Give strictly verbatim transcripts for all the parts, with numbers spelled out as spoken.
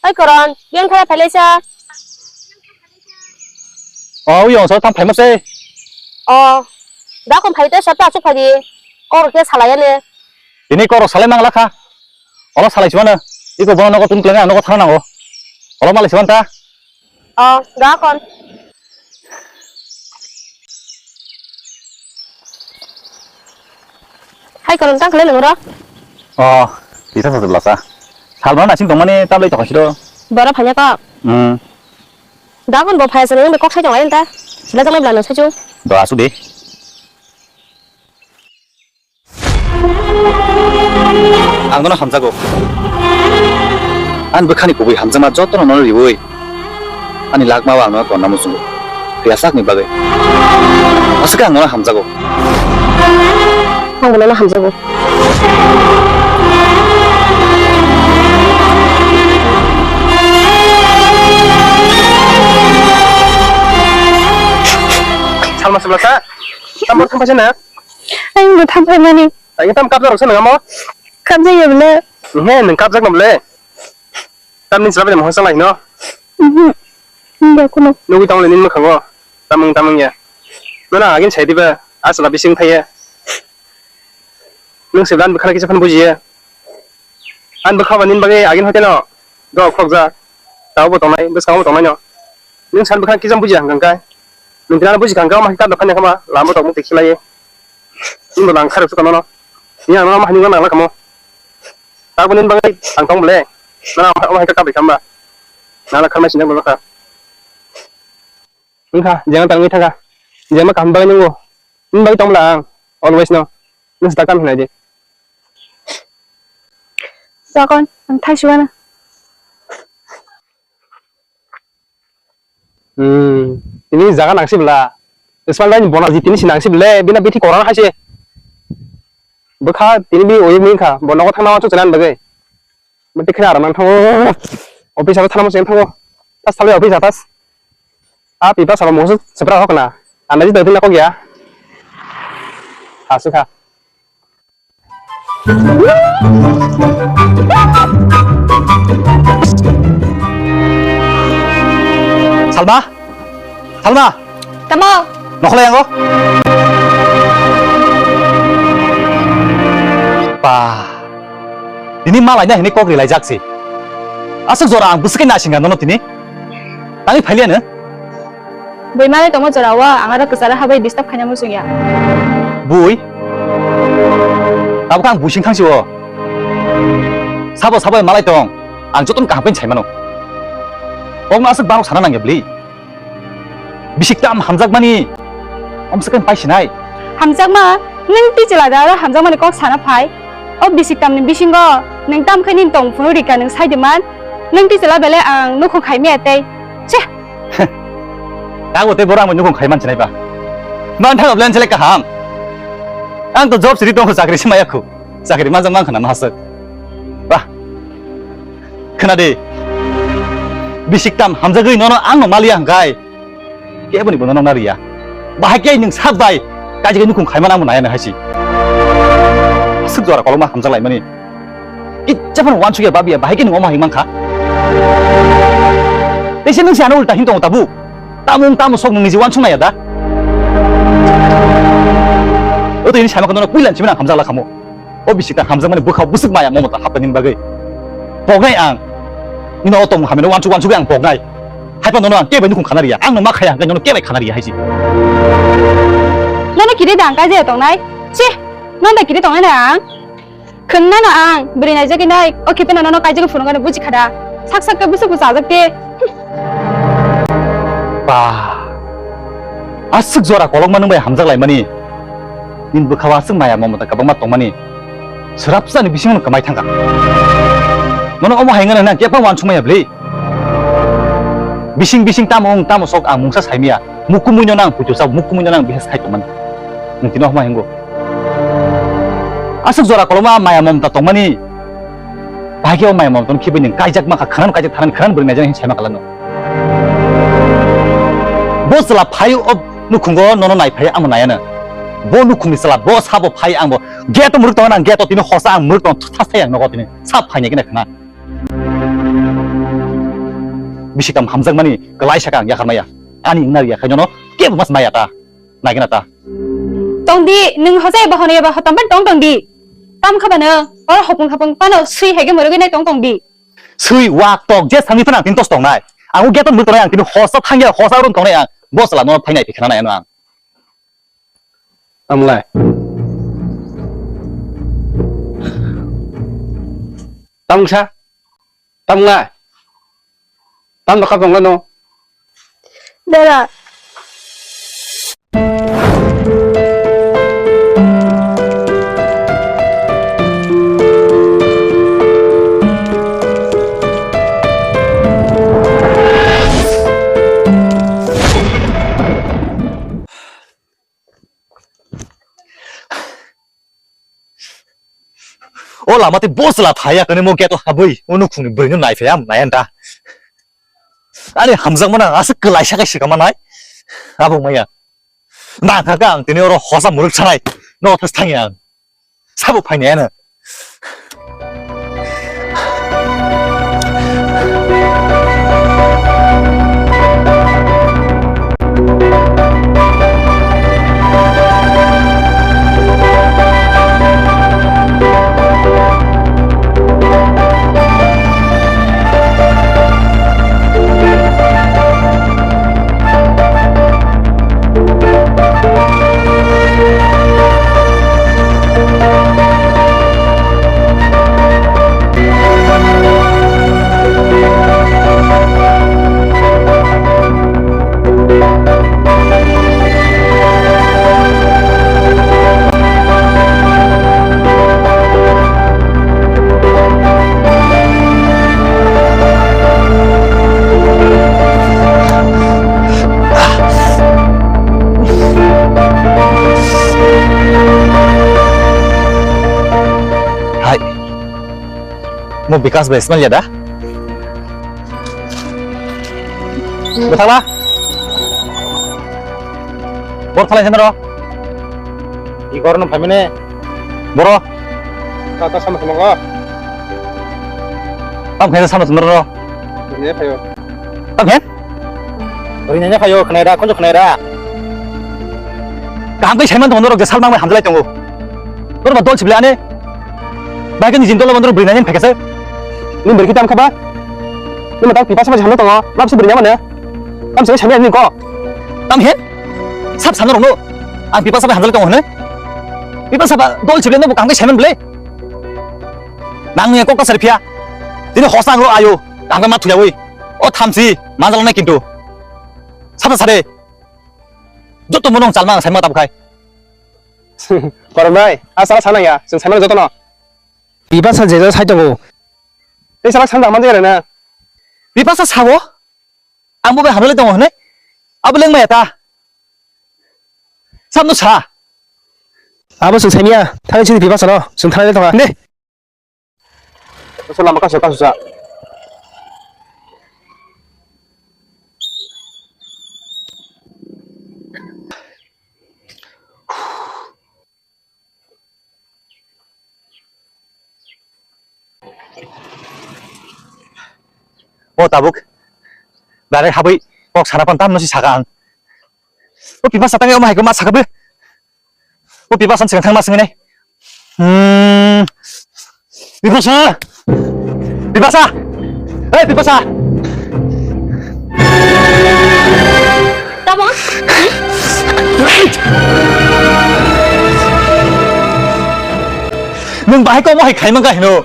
Hai Koron, yang thara phailai sa. O, uyang so thang phaima se. O, da kon phai te sa ta chuk phai di. Kor ke salai ya ne. Ini kor salai mang lakha. Olo salai chuana. Iko bono nogo tun klanga nogo thana nango. Olo malai chuan ta. O, da kon. Hai Koron tang kle nungro. O, tita sa lasa. Salma na sing tongmani tablai tokha siro. Bora phanya kok. Hmm. Da kon bo phaya sini be kok sai tong lai ta. Sila tang lai bla nang sai chu. Do asu de. Ang nono hamjago. Ani bwkhani kubui hamjakma jotono nono riui. Ani lakmao ang nono tonna muchungo. Riyasakni bagwi. Aswk ang nono hamjago. Ang bo nono hamjago. Salma salma sa. Tamo thangpaisa na? Ang bo thangpai mani. Ang tam kapjak roksa nang amo? Kapjak ya bole. He, nang kapjak na bole. Tam ni chwla bai mohor salai no. Mhm. Nda kuno. Nugui tong le nin mukhango. Tamung tamung ya. Nana agin sai diba. Asla bising thaya. Nung seblan bwkhana kisa phan bujiya. An bwkha ba nin bagwi agin hotel no. Do khokjak. Tao bo tongnai, bwskango bo tongnai no. Nung san bwkhana kisa bujiya hangkang kai. Nung tinana buji kangkang ma hikar dophani kama. Lama tong mukti khilai. Nung lang kharok suka nono. Ni ang nono ma hanung nang lakamo. Tabo nin bagwi ang tong bole. Nana ma hai ka kabri kamba. Nana kharmai sinjak bole kha. Wngkha, jeng tangwi thangkha. Jema kaham bagwi nungo. Nini bagwi tong bole ang. Always no. Nung sita kam hinai di. Sakon, ang thai suana. Hmm, ini jaga nangsi bela. Ismail bai bona ji tini si nangsi bela, bina bithi korang hai se. Bwkha tini bi oyo mingkha, bo nogo thangna wansuk chana bagwi. Mati khna aram nang thango. Office aro thana mo sen thango. Tas thalwi office atas. A pipa salo mo sepra hokna. Anda ji dagdin nakok ya. Asukha. Salma? Salma? Tamo? Nokholai ango? Ba. Tini malai na hini kok rilai jak si. Asuk jora ang bwswk khe naising nono tini. Tangwi phailiya no? Bui malai tongma jora o ang aro kwcharo habai disturb khaina muchung ya. Bui? Tabuk ang bui sing thang si o. Sabo sabo malai tong. Ang jotono kaham khe sai mano. Kokno aswk barok sana nangya bli. Bisik tam hamjakmani. Omsa khe pai sinai. Hamjakma, nwng tei chwla da aro hamjakmani kok sana phai. O bisik tamni bisingo nwng tam khe nini tong phunu rika nwng sai di man. Nwng tei chwla belai ang nukhung khai maya tei. Che! Kago tei borok ang bai nukhung khai man sinai ba. Man thang blen selek kaham. Ang to job siri tong chakri si maya khu. Chakri manjak man khana no hasuk. Ba. Khna di. Bisik tam hamjagwi nono ang no maliya hwnkhe. Keboni bono nokna riya. Bahai khe nwng sak bai kaijagwi nukhung khaimano amo naya nai haisi. Aswk jora kolokma hamjak laimani. Kisa phano uansukya babiya bahai khe nwng omo hai mankha. Teisa nwng se ano ulta hin tongo tabuk. Tamung tamo sok nwng niji uansuk naiya da. Oto ini sama kono puilan chimina hamjak lakhamo. O bisik ta hamjakmani bwkhao bwswk maya momota hapnani bagwi. Poknai ang. Nino o tong hameno wansuk wansuk ang poknai. Haiphano nono ang kebai nukhung khana riya. Ang no ma khaya hwnkhe nono kebai khana riya haisi. Nono kiri da ang kaijaya tongnai? Chi, nono da kiri tongnai na ang? Khwnna no ang, bwrwi naijagwi nai, o khe pheno nono kaijagwi phunukgani buji kha da. Sak sak khe bwswk bwsa ajak te. Ba. Aswk jora kolokma nwng bai hamjak laimani. Nini bwkhao aswk maya momota kwbangma tongmani. Swrapsani bisingo no kwmai thangkha. Nono omo hai wngna nang kebang uansukmaya bwlwi. Bising bising tamo wng tamo sok ang mungsa saimaya. Mukumui no nang puitu sak mukumui no nang bihas khai tongmani. Nwng tino omo hai wngo. Aswk jora koloma maya momota tongmani. Bahai khe o maya momota no khibai nwng kaijak mankha khana no kaijak thana khana no bwrwi naijak hin saima kala no. Bo chwla phai o nukhungo nono nai phai amo nayano. Bo nukhungni chwla bo sabo phai ang bo gate o mwrwk tongo nang gate o tini hosa ang mwrwk tong thasai ang nogo tini sab phaini gina khna. Bisi kam hamjakmani kwlai sakha ang yakarmaya. Ani wngna riya khai nono kebo mas maya ta. Nagina ta. Tongdi, nwng hojai ba honai ba hotom ban tong tongdi. Tam kha ba nwng, oro hopung hopung phano swi hai khe mwrwgwi nai tong tongdi. Swi wak tok je sangni phano ang tini tos tongnai. Ang o gate o mwrwk tongnai, ang tini hosa thangya, hosa rung tongnai ang. Bo chwla no thainai phikha nai ano ang. Tamlai. Tamsa. Tamlai. Tam da kap tongla no. Dara. O lama tei bo chwla thaya kani mo gate o habwi o nukhungni bwrwino naiphai am nai anta. Ani hamjakmano ang aswk kwlaisa khe swkang manai. Abo maya. Nang kha khe ang tini oro hosa mwrwk sanai. No thas thangya ang. Sabo phainai ano. Hai. Mo Bikas bai smell ya da? Bwthakla. Bor thalai sandro. Igor no phamine. Boro. Ta ta sama sama go. Tam khe sama sama ro. Ne phayo. Tam khe? Rinai ne phayo khnai da, konjo khnai da. Kaham khe saiman tongo norok je sal nang bai hamjai tongo. Norok ba dol sible ani. Bai khe nijin dol bandor brinai ne phekase. Ni berki tam khaba. Ni matang pipa sama jano tongo. Lap se brinai mane. Tam se sami ani ko. Tam he? Sap sana rokno. Ang pipa sama hamjai tongo hne. Pipa sama dol sible no kaham khe saiman ble. Nang ni kok kasar phiya. Tini hosa ang ro ayo. Kaham khe ma thuya wi. O thamsi manjal nai kintu. Sapa sare. Joto monong chalma ang saima tabkhai. Korom bai, a sala sana ya, sing sana joto no. Bipasa je sai tongo. Ei sala sana manjal na. Bipasa sawo? Ang bo bai hamle tongo hne. Abo leng maya ta. Samno sa. Abo sing saimia, thang sini Bipasa no, sing thang le tonga. Ne. Kaisa lama kaisa kaisa. O tabuk. Direct habwi kok sana pan tamno si saka ang. O Bipasa tang omo hai ko ma saka be. O Bipasa sing thang ma sing nai. Hmm. Bipasa! Bipasa! Hei, Bipasa! Tamo? Nwng bahai kok mohai khaimang ka hino?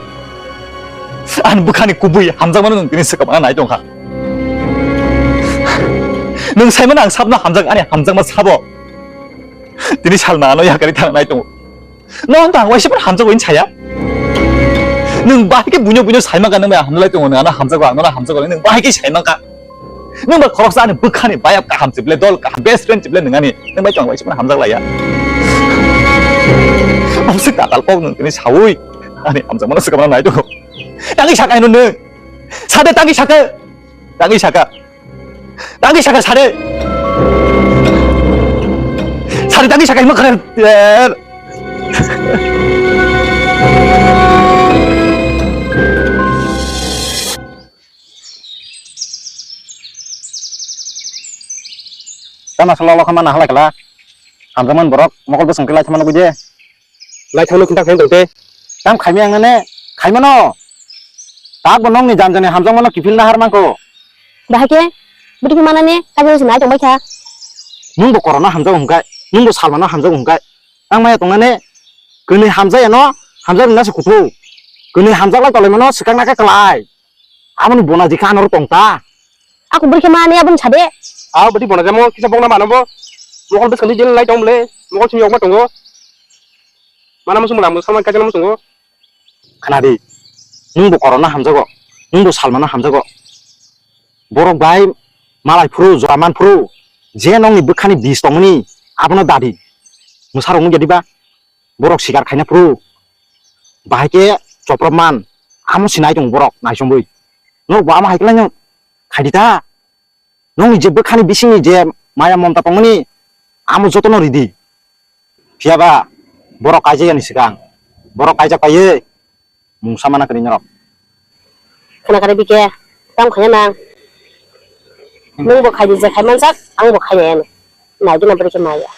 Ani bwkhani kubui hamjakmano nwng tini swkang nai tongkha. Nwng saimano ang sabno hamjak, ani hamjakma sabo. Tini salma ano yakari thang nai tongo. No ang tang waisa phan hamjak wain saya. Nwng bahai khe buino buino saima ka nwng hamlai tongo, ano hamjak ang no hamjak nwng bahai khe saima ka. Nwng ba khoroksa ani bwkhani bayap kaham chible dol kaham best friend chible nwng ani nwng bai tong waisa phan hamjak laya. Amsik takal kok nwng tini sawi ani hamjak mano swkang nai tongo. Tangwi sakai no nwng. Sade tangwi saka. Tangwi saka. Tangwi saka sare. Sare tangwi saka hima khare. Er. Tama solo lokha mana halai kala. Hamjakman borok mokol bwswng khe lai thangmano buide. Lai thangno khinta khain tongte. Tam khaimi ang nane khaimano. Tak bo nokni jam jani hamjakmano kiphil nahar mangko. Bahai khe bwtwi khe manani kaisa se nai tongbai kha. Nwng bo korona hamjago hwnkhai, nwng bo salmano hamjago hwnkhai. Ang maya tongnani kwnwi hamjakya no hamjakna se kuthuk. Kwnwi hamjaklai tolaimano swkang nakha kwlai. Aboni bona jikha anoro tongta. Aku bwrwi khe mani aboni sade. Aw bwtwi bona jamo kisa bongna mano bo. Mokol bwskang di jel lai tong bole. Mokol simi yokma tongo. Mana musu mala musu samai kaisa musu tongo. Khana di. Nwng bo korona hamjago. Nwng bo salmano hamjago. Borok bai malai phuru jora man phuru je nokni bwkhani bis tongmani abono dadi. Mwsarok nukya diba? Borok sikar khaina phuru bahai khe chopropman amo sinai tongo borok naichomwi. Norok bo amo hai khlaino khaidi ta. Nokni je bwkhani bisingni je maya momta tongmani amo jotono ridi. Phiyaba borok kaijakya ni swkang borok kaijak paiwi mungsa mana kwrwi norok. Khna kare bike, tam khaya nang. Nwng bo khaidi je khai manjak, ang bo khai nai ano. Nai dina bwrwi khe maya.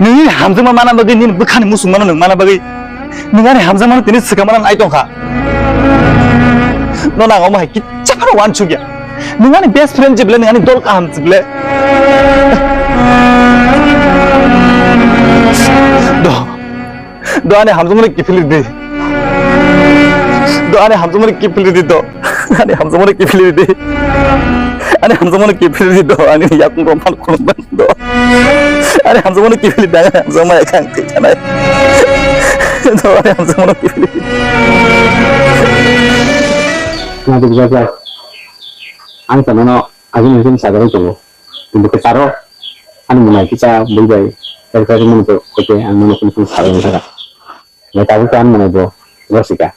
Nini hamjakma mana bagwi, nini bwkhani musung mano nwng mana bagwi. Nwng ani hamjakmano tini swkang mano nai tongkha. Nono ang omo hai kicharo wansukya. Nwng ani best friend je bwle, nwng ani dol kaham je bwle. Do. Do ani hamjakmano kiphilwi di. Do ani hamjakmano kiphilwi di do. Ani hamjakmano kiphilwi di. Ani hamjakmano kiphilwi di do. Ani yakung rompan khulumban do. Ani hamjakmano kiphilwi di. Ani hamjakma yakang thik kanai. Do ani hamjakmano kiphilwi di. Nadi bujak bujak. Ang tanono agini hwnkhe sagarwi tongo. Bini kwcharo ani mwnai kisa bui bai kari kari mani bo koi khe ang mano kunu kunu salai wngkha. Nai tabuk khe ani mwnai bo gosika.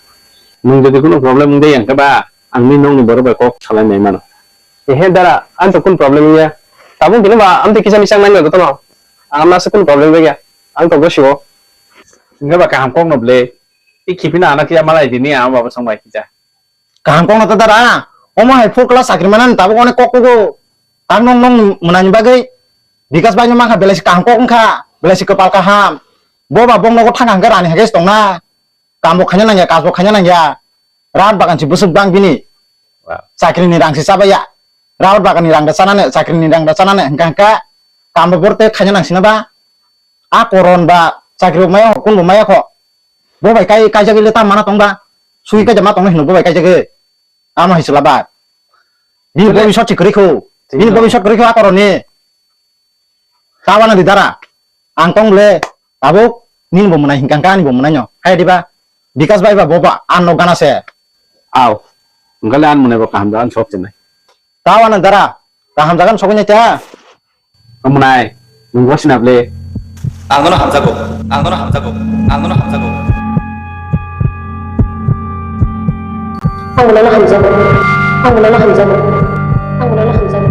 Nwng jodi kunu problem wngya hwnkhe ba ang nini nokni borok bai kok salai nai mano. Ehe dara, ang to kunu problem wngya. Tabuk bini ba amtwi kisa misa nai jotono. Ang amnase kunu problem wngya. Ang to gosio. Wngkhe ba kaham kokno ble. I khipino ano kisa malai dini ama baba song bai kisa. Kaham kokno ta dara. Omo hai full class chakri manani tabuk onek kok kugo. Ang nong nong mwnani bagwi Bikas bai no mankha belai se kaham kok wngkha, belai se kwpal kaham. Bo ba bong nogo thang hangkhe rani hage se tongna. Kam bo khaina nangya, kaj bo khaina nangya. Rat bagan se bwswk bang bini. Wow. Chakri ni rang se chabaiya. Rat bagan ni rang da chanane, chakri ni rang da chanane hwnkha hwnkha. Kam bo borte khaina nangsina ba. A koron ba chakri bo maya kho, kun bo maya kho. Bo bai kai, kaijagwi le tam mana tong ba? Sui kaijak ma tongna hino bo bai kaijagwi. Amo hai chwla ba. Bini bobisot se kwrwi kho. Bini bobisot kwrwi kho a koroni. Tawana di dara. Ang tong le tabuk nini bo mwnai hwnkha hwnkha ani bo mwnai no. Hai diba? Bikas bai ba bo ba an no gana se. Aw. Wngkha le an mwnai bo kaham da an sok chinai. Tao ano dara, kaham jaga no sogwi nai ta. Omonai, nwng bo sina ble. Ang nono hamjago, ang nono hamjago, ang nono hamjago. Ang nono hamjago, ang nono hamjago, ang nono hamjago.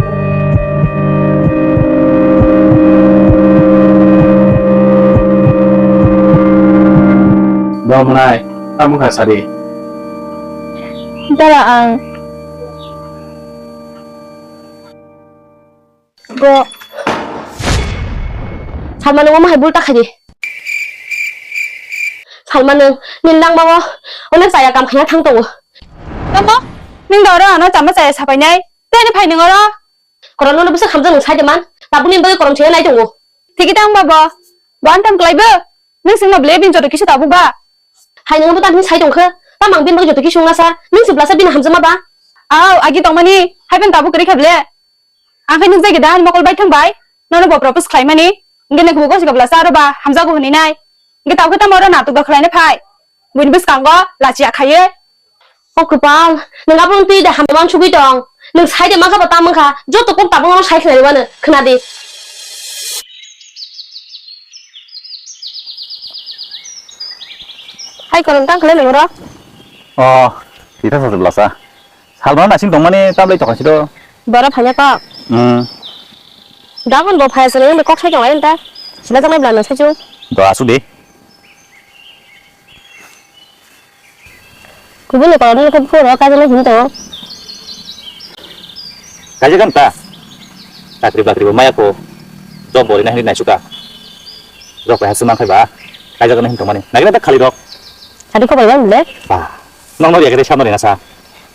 Bo omonai, tamo kha sari. Dara ang. Go. Salma nwng omo hai bul ta khaidi. Salma nwng nini langma o onek chaya kam khaina thang tongo. Tamo? Nwng da oro ano chama chaya sapai nai. Tei ni phai nwng oro? Koron nono bwswk hamjak nwng sai de man. Tabuk nini bagwi koron chaya nai tongo. Thiki tang ba bo. Bo antam kwlai bo. Nwng swngma ble bini joto kisa tabuk ba? Hai nwng bo tang hini sai tong khe. Tamo ang bini bagwi joto kisa wngna sa. Nwng se blasa bini hamjakma ba? Aw, agi tongmani. Hai phano tabuk kwrwi kha ble. Ang khe nukjagwi da ani mokol bai thang bai. Nono bo propose khlaimani. Hwnkhe nokbo gosika blasa aro ba hamjago hwnwi nai. Hwnkhe tabuk khe tamo oro natok da khlaina phai. Buini bwskango lachiya khaiwi. O kwpal, nwng abono twi da hamya uansugwi tong. Nwng sai de mankha ba ta mankha, joto kok tabuk no sai khlai rwano, khna di. Hai kono tang khlai nang oro? O, thita sa blasa. Salmano nasing tongmani tablai tokha siro. Bora phanya kok. Hmm. Dagon bo phaya sini kok sai tong ai ta. Sila tong ai blana sai chu. Do asu de. Kubuni korokno khe phuru o kaijaknai hwn tongo. Kaijagan ta. Chakri bakri bo maya ko. Job bo rina hini naisuka. Rok bai hasu mangkhai ba. Kaijagan hin tongmani. Nagina ta khali rok. Khali ko bai bang le. Ba. Nong no yakre samno rina sa.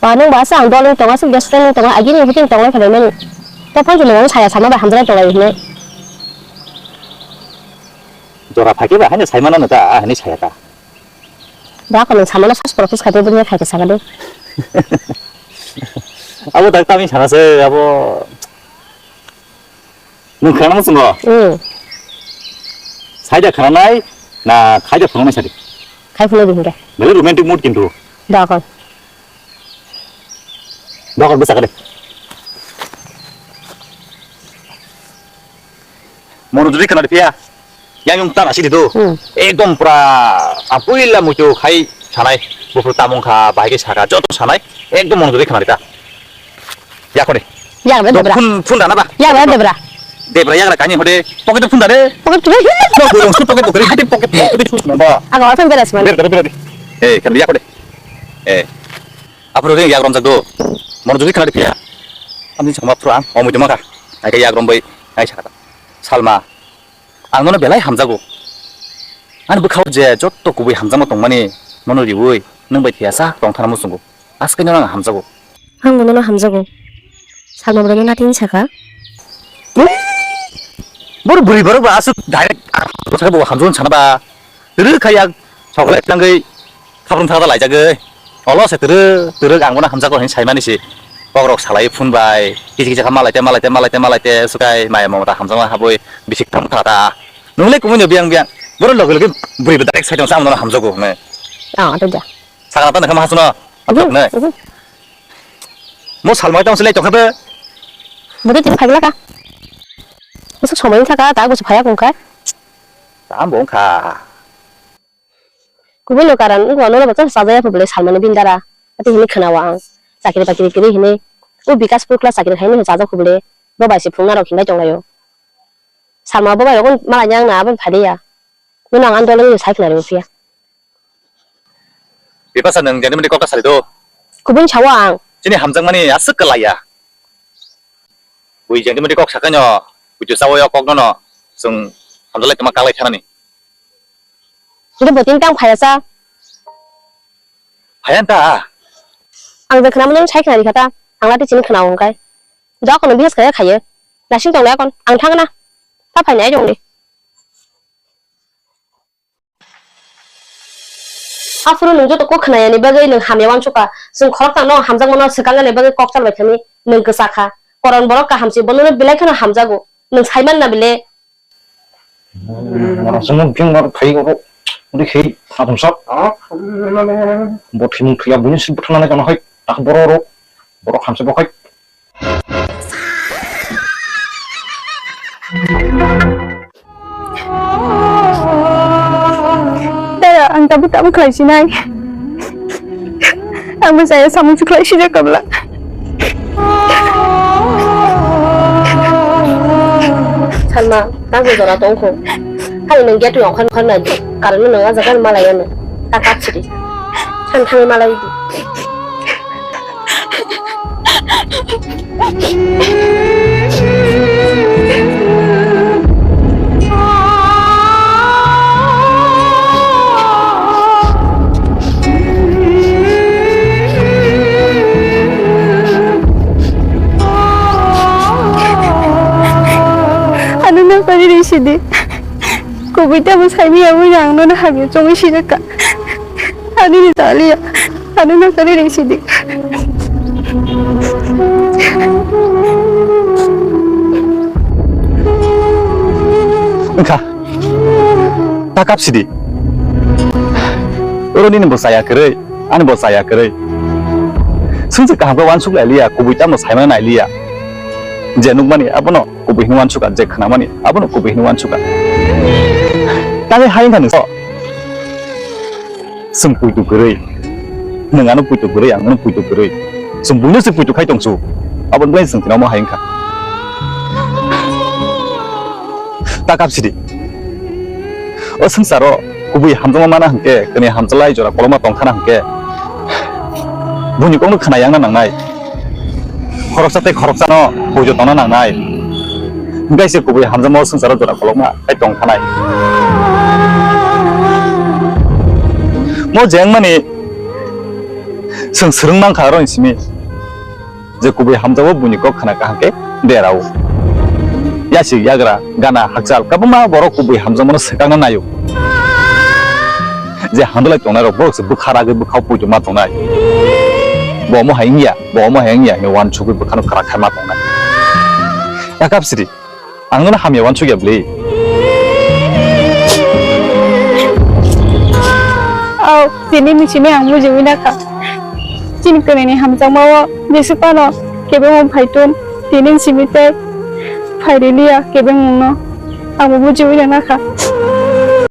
Ba nung ba sa ang dol tonga su best friend tonga agini hiting tonga khalai mani. To phone jule nang saya sama ba hamjai tonga hini. Jora phaki ba hanya sai mana ta, ah, hini saya ta. Ba ko nung samano sas propose khabe buri khaike sakade. Abo dak tami sana se abo. Nung khana musungo. Hmm. Saida khana nai na khaida phungo nai sadi. Khai phungo di hingga. Bele romantic mood kintu. Da kon. Da kon bisa kade. Mono jodi khana dia. Yang yung tana sidi do. Hmm. Ekdom pura apuila muitu khai sanai. Bufru tamung kha, bahai ke saka, joto sanai. Ekdom mono jodi khana dia. Yakore. Yakore debra. Phun, phun dana ba? Yakore debra. Debra yakore kani hode. Pocket phun dare. Pocket phun. No, gurung su pocket pocket, hati pocket pocket su ba. Aga wa phun beras man. Ber, ber, ber. Eh, kan yakore. Eh. Apro ring yakrom jak do. Mono jodi khana dia. Ami sama pro ang, omu joma ka. Ai ka yakrom bai, ai sakata. Salma. Ang nono belai hamjago. Ani bwkhao je jotto kubui hamjakma tongmani nono riui nwng bai thiyasa tongthana muchungo. Askaino ang hamjago. Ang bo nono hamjago. Salma bo nono natin saka. Bor buri borok ba asuk direct ang bo hamjago sana ba. Rw khayak chocolate tangwi Khabrung thakta laijagwi. Olo se twrwk, twrwk ang bono hamjakgo hinwi saimani se. Kokrok salai phone bai. Kisi kisa kha malaite, malaite, malaite, malaite, sukai maya mamata hamjakma habwi bisik thang thata. Nungle kumui no biang biang. Boro loge loge bwrwi bo direct sai tong sa ang bono hamjakgo hwnwi. Ah, ada dia. Sakna ta nokha ma hasuno. Mhm, Abdok ne. Mhm. Mo salmai tong silai tong kha be. Bodo tin phagla ka. Busuk somoi thaka ta busuk phaya kung kha. Tam bo kha. Kubui no karan wngkha, nono bo chwng chajaya pho bwle salmani bini dara. Ati hinwi khwnao ang. Chakri bakri kwrwi hinwi. O Bikaspur kla chakri khainwi chajak kho bwle. Bo bai se phunuknarok hinbai tonglaio. Salma bo bai rokno malai yang na aboni phai ya. Nono ang ani dol wngwi sai khna rw phiya. Bipasa nwng jani mani kokta sari do. Kubui sao ang. Chini hamjakmani aswk kwlaiya. Bui jani mani kok sakai no. Buitu sao ya kok no no. Chwng hamjalai tongma kalai thanani. Hingke bo tini tang phaiya sa. Phaiya ta. Ang je khwnamano sai khwnari kha ta. Ang lati chini khwnao hwnkhe. Jok kono bihas khaya khaye. Nasing tong le kon. Ang thang na. Ta phainai jong ni. Aphuru nwng joto kok khwnayani bagwi nwng hamya wansukha. Chwng khoroknwng no hamjakmano swkang ani bagwi kok chalbai thani nwng kwchak kha. Koron borok kaham se bonono belai kheno hamjago. Nwng sai man na bile? Mora songno biyang bar phai oro. Uri khai athum sak. Bo thimung thwiya buini si bwthang nai kono hai. Tak boro oro. Borok hamse bo hai. Dara, ang tabuk tabuk khlai sinai. Ang bo chaya samung se khlai sijak kabla. Salma, tang bo jora tong kho. Hai nang gate ongkhan khan nai. Karon nang a jaga malai ano. Ta kap sidi. San thangwi malai di. Ano nang kari ri sidi. Kubui tamo saimaya wngya ang nono hamya chongwi sijakha. Ani ni chaliya. Ani no kari ri sidi. Wngkha. Ta kap sidi. Oro nini bo chaya kwrwi, ani bo chaya kwrwi. Sungsa kaham khe wansuk lai liya, kubui tamo saimano nai liya. Je nukmani abono kubui hinwi wansukha, je khwnamani abono kubui hinwi wansukha. Tangwi hai wngkha nungso. Chwng puitu kwrwi. Nwng ano puitu kwrwi, ang ano puitu kwrwi. Chwng buino se puitu khai tongsu. Aboni bagwi chwng tini omo hai wngkha. Ta kap sidi. O swngcharo kubui hamjakma mana hwnkhe, kwnwi hamjalai jora kolokma tongkhana hwnkhe, buini kokno khna yangna nangnai. Khoroksa tei khoroksano puijo tongna nangnai. Hingke se kubui hamjakmao swngcharo jora kolokma tei tong thanai. Mo jengmani chwng swrwng mankha aroni simi. Je kubui hamjakgo buini kok khna kaham khe derao. Yasik yagra, gana, hakchal, kwbangma borok kubui hamjakmano swkangna naio. Je handwlai tongnai rok borok se bwkha ragwi bwkhao poito ma tongnai. Bo omo hai wngya, bo omo hai wngya hinwi uansugwi bwkhano kwrak khai ma tongnai. Yakap siri. Ang nono hamya uansukya bwle. Au, tini ni simi ang bujiwi nakha. Chini kwnwi ni hamjakmao jesa phano kebengmung phai tun, tini ni simi tei phai riliya kebengmung no. Ang bo bujiwi nakha.